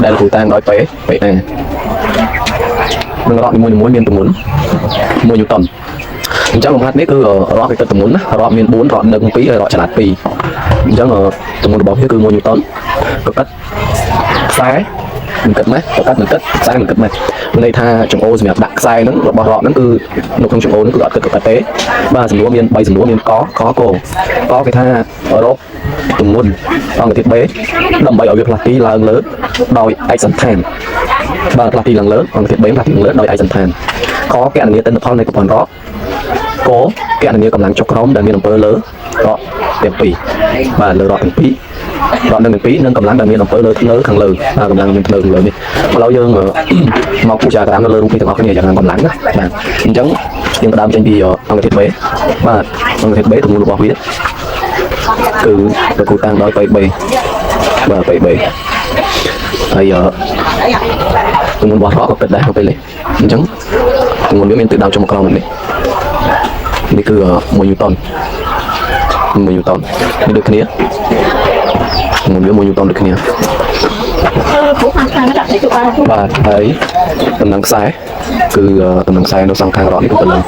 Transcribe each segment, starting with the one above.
ដែលគ្រូតាំងដោយ P PA និងរ៉កនីមួយៗមានទម្ងន់1ញូតុនអញ្ចឹងលំហាត់នេះគឺរ៉កគេគិតទម្ងន់ណារ៉កមាន4រ៉កនឹង2ហើយរ៉កចល័ត2អញ្ចឹងទម្ងន់របស់វាគឺ1ញូតុនកកិតខ្សែមិនគិតម៉េះកកិតមិនគិតខ្សែមិនគិតម៉េះមានន័យថាចង្អូរសម្រាប់ដាក់ខ្សែហ្នឹងរបស់រ៉កហ្នឹងគឺនៅក្នុងចង្អូរហ្នឹងគឺអត់គិតកកិតទេបាទសំណួរមាន3សំណួរមានកកកកគេថារកទម្ងន់អង្គធាតុ B ដើម្បីឲ្យវាផ្លាស់ទីឡើងលើដោយឯកសណ្ឋានបាទផ្លាស់ទីឡើងលើអង្គធាតុ B ផ្លាស់ទីឡើងលើដោយឯកសណ្ឋានកកណនាទិន្នផលនៃប្រព័ន្ធរកកកណនាកម្លាំងចុះក្រោមដែលមានអំពើលើរកទាំងពីរបាទលើរកទាំងពីររកនឹងទាំងពីរនិងកម្លាំងដែលមានអំពើលើធ្នើខាងលើបាទកម្លាំងមានធ្នើខាងលើនេះឥឡូវយើងមកពូជាក្រាមនៅលើរូបនេះទាំងអស់គ្នាយ៉ាងកម្លាំងណាបាទអញ្ចឹងយើងផ្ដើមចេញពីអង្គធាតុ B បាទអង្គធាតុ B ទម្ងន់របស់វាគឺប្រគូតាំងដោយ PB បាទ PB ហើយទម្ងន់របស់រកក៏ពិតដែរនៅពេលនេះអញ្ចឹងទម្ងន់វាមានទិសដៅចុះមកក្រោមនេះនេះគឺ1ញូតុន1ញូតុននេះដូចគ្នាទម្ងន់វា1ញូតុនដូចគ្នាបាទហើយតំណែងខ្សែគឺតំណែងខ្សែនៅសងខាងរកនេះគឺតំណែង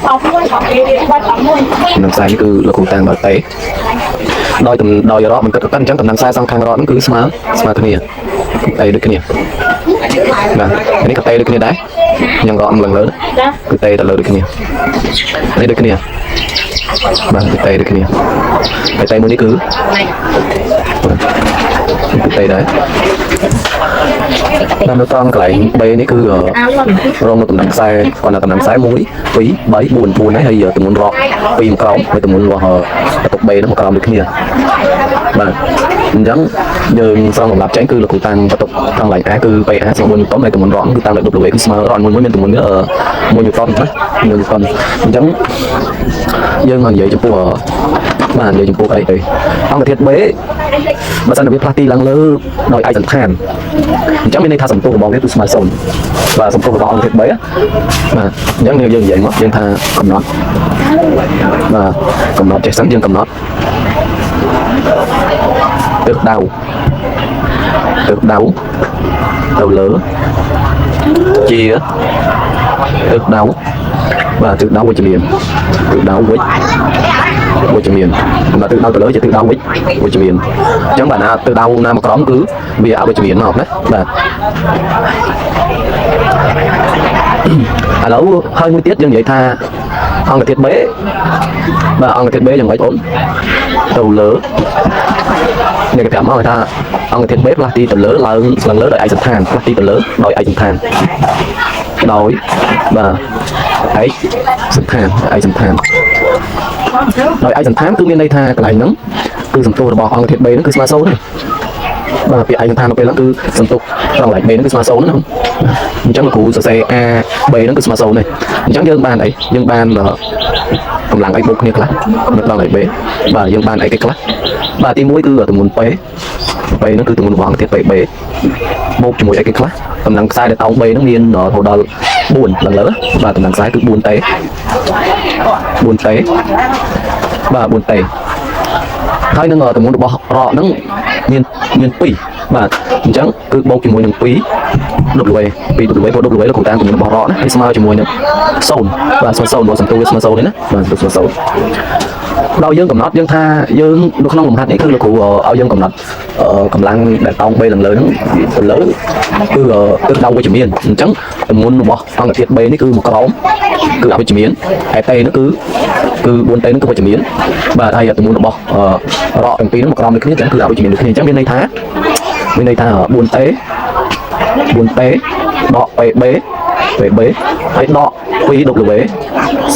តំណែងខ្សែនេះគឺលោកគ្រូតាំងដោយតេដោយដោយរកមិនគិតក៏អញ្ចឹងតំណែងខ្សែសងខាងរកហ្នឹងគឺស្មើស្មើគ្នាតេដូចគ្នាបាទនេះក៏តេដូចគ្នាដែរយ៉ាងរកឡើងលើគឺតេទៅលើដូចគ្នានេះដូចគ្នាបាទគឺតេដូចគ្នាហើយតេមួយនេះគឺគឺតេដែរតាមនៅត្រង់កន្លែង B នេះគឺរងនៅតំណែងខ្សែគាត់នៅតំណែងខ្សែ1 2 3 4 4ហើយហើយទម្ងន់រក2មកក្រោមហើយទម្ងន់របស់បន្ទុក B ហ្នឹងមកក្រោមដូចគ្នាបាទអញ្ចឹងយើងស្រង់សម្រាប់ចេញគឺលោកគ្រូតាំងបន្ទុកត្រង់កន្លែង A គឺ PA ស្មើ4ញូតុនហើយទម្ងន់រកគឺតាំងដោយ W គឺស្មើរកមួយមួយមានទម្ងន់1ញូតុនណា1ញូតុនអញ្ចឹងយើងមកនិយាយចំពោះបាទនិយាយចំពោះអីទៅអង្គធាតុ B បើសិនជាវាផ្លាស់ទីឡើងលើដោយឯកសណ្ឋានអញ្ចឹងមានន័យថាសន្ទុះរបស់វាគឺស្មើ0បាទសន្ទុះរបស់អង្គធាតុ B បាទអញ្ចឹងយើងនិយាយមកយើងថាកំណត់បាទកំណត់ចេះសិនយើងកំណត់ទិសដៅទិសដៅទៅលើជាទិសដៅបាទទិសដៅវិជ្ជមានទិសដៅវិជ្ជវិជ្ជមានបាទទិសដៅទៅលើជាទិសដៅវិជ្ជវិជ្ជមានអញ្ចឹងបាទណាទិសដៅណាមកក្រោមគឺវាអវិជ្ជមានមកណាបាទឥឡូវហើយមួយទៀតយើងនិយាយថាអង្គធាតុ B បាទអង្គធាតុ B យ៉ាងម៉េចបងទៅលើនេះគេប្រាប់មកថាអង្គធាតុ B ផ្លាស់ទីទៅលើឡើងឡើងលើដោយឯកសណ្ឋានផ្លាស់ទីទៅលើដោយឯកសណ្ឋានដោយបាទឯកសណ្ឋានឯកសណ្ឋានដោយឯកសណ្ឋានគឺមានន័យថាកន្លែងហ្នឹងគឺសន្ទុះរបស់អង្គធាតុ B ហ្នឹងគឺស្មើ0ទេបាទពាក្យឯកសណ្ឋាននៅពេលហ្នឹងគឺសន្ទុះត្រង់កន្លែង B ហ្នឹងគឺស្មើ0ហ្នឹងអញ្ចឹងលោកគ្រូសរសេរ A B ហ្នឹងគឺស្មើ0ទេអញ្ចឹងយើងបានអីយើងបានកម្លាំងអីបូកគ្នាខ្លះនៅត្រង់កន្លែង B បាទយើងបានអីគេខ្លះបាទទី1គឺទម្ងន់ P P ហ្នឹងគឺទម្ងន់របស់អង្គធាតុ PB បូកជាមួយអីគេខ្លះតំណែងខ្សែដែលតោង B ហ្នឹងមានរហូតដល់4ឡើងលើបាទតំណែងខ្សែគឺ 4T 4T បាទ 4T ហើយនឹងទម្ងន់របស់រកហ្នឹងមានមាន2បាទអញ្ចឹងគឺបូកជាមួយនឹង2 W 2 W ព្រោះ W លោកគ្រូតាមទម្ងន់របស់រកណាហើយស្មើជាមួយនឹង0បាទស្មើ0ព្រោះសន្ទុះវាស្មើ0នេះណាបាទស្មើ0ដល់យើងកំណត់យើងថាយើងនៅក្នុងលំហាត់នេះគឺលោកគ្រូឲ្យយើងកំណត់កម្លាំងដែលតោង B ឡើងលើហ្នឹងទៅលើគឺទិសដៅវិជ្ជមានអញ្ចឹងទម្ងន់របស់អង្គធាតុ B នេះគឺមកក្រោមគឺអវិជ្ជមានហើយ T នោះគឺគឺ 4T នោះគឺវិជ្ជមានបាទហើយទម្ងន់របស់រកទាំងពីរនោះមកក្រោមដូចគ្នាអញ្ចឹងគឺអវិជ្ជមានដូចគ្នាអញ្ចឹងមានន័យថាមានន័យថា 4T 4T ដក PB PB ហើយដក 2W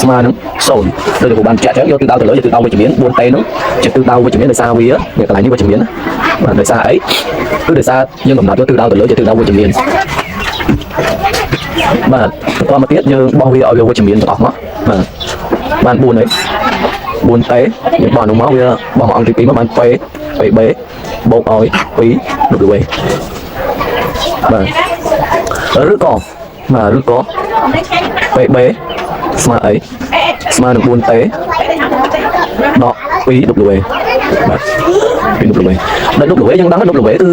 ស្មើនឹង0ដូចលោកគ្រូបានបញ្ជាក់អញ្ចឹងយកទិសដៅទៅលើយកទិសដៅវិជ្ជមាន 4T ហ្នឹងជាទិសដៅវិជ្ជមានដោយសារវានេះកន្លែងនេះវិជ្ជមានណាបាទដោយសារអីគឺដោយសារយើងកំណត់យកទិសដៅទៅលើជាទិសដៅវិជ្ជមានបាទបន្តមកទៀតយើងបោះវាឲ្យវាវិជ្ជមានទាំងអស់មកបាទបាន4ហើយ 4T យើងបោះនោះមកវាបោះមកអង្គទី2មកបាន P PB បូកឲ្យ 2W បាទឬក៏បាទឬក៏ PB ស្មើអីស្មើនឹង 4T ដក 2W បាទ ពី W ដល់ W យើងដឹង W គឺ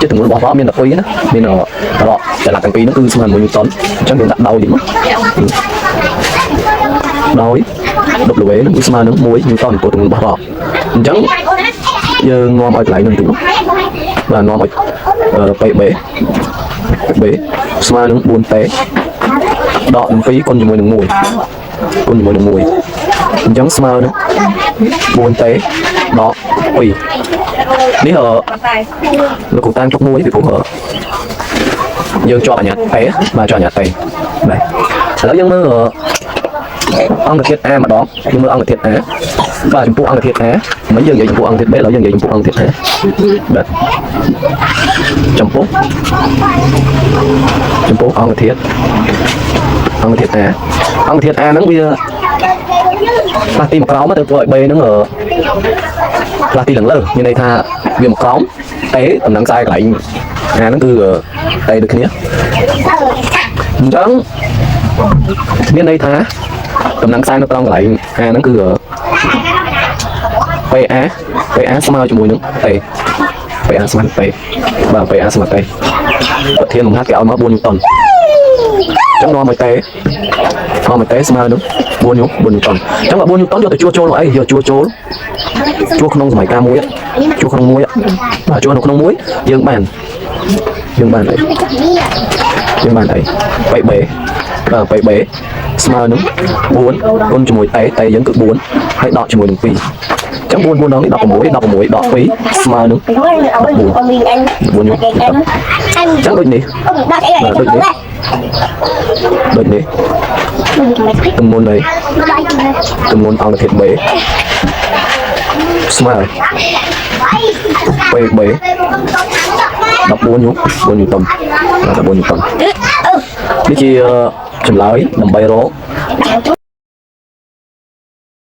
ជាទម្ងន់របស់វាមាន12ណាមានរកចល័តទាំងពីរហ្នឹងគឺស្មើនឹង1ញូតុនអញ្ចឹងយើងដាក់ដោយតិចមកដោយ W ហ្នឹងគឺស្មើនឹង1ញូតុនព្រោះទម្ងន់របស់រកអញ្ចឹងយើងនាំឲ្យកន្លែងហ្នឹងតិចមកបាទនាំឲ្យ PB B ស្មើនឹង 4T ដកនឹង2គុណជាមួយនឹង1គុណជាមួយនឹង1អញ្ចឹងស្មើនឹង 4T ដក2នេះអឺលោកគ្រូតាំងទុកមួយពីព្រោះអឺយើងជាប់អញ្ញាត T បាទជាប់អញ្ញាត T បាទឥឡូវយើងមើលអង្គធាតុ A ម្ដងយើងមើលអង្គធាតុ A បាទចំពោះអង្គធាតុ A មិនយើងនិយាយចំពោះអង្គធាតុ B ឥឡូវយើងនិយាយចំពោះអង្គធាតុ A បាទចំពោះអង្គធាតុ A អង្គធាតុ A ហ្នឹងវាផ្លាស់ទីមកក្រោមទៅធ្វើឲ្យ B ហ្នឹងអឺផ្លាស់ទីឡើងលើមានន័យថាវាមកក្រោម T តំណែងខ្សែកន្លែង A ហ្នឹងគឺ T ដូចគ្នាអញ្ចឹងមានន័យថាតំណែងខ្សែនៅត្រង់កន្លែង A ហ្នឹងគឺ PA PA ស្មើជាមួយនឹង T PA ស្មើនឹង T បាទ PA ស្មើ T ប្រធានលំហាត់គេឲ្យមក4ញូតុនអញ្ចឹងនាំឲ្យ T នាំឲ្យ T ស្មើនឹង4ញូ4ញូតុនអញ្ចឹងបើ4ញូតុនយកទៅជួសចូលអីយកជួសចូលជួសក្នុងសម័យកាលមួយជួសក្នុងមួយបាទជួសនៅក្នុងមួយយើងបានយើងបានអីយើងបានអី PB បាទ PB ស្មើនឹង4គុណជាមួយ T T យើងគឺ4ហើយដកជាមួយនឹង2អញ្ចឹង4 4ដងនេះ16 16ដក2ស្មើនឹង14ញូអញ្ចឹងដូចនេះដូចនេះដូចនេះទម្ងន់នៃទម្ងន់អង្គធាតុ B ស្មើ PB 14ញូ4ញូតុន14ញូតុននេះជាចម្លើយដើម្បីរក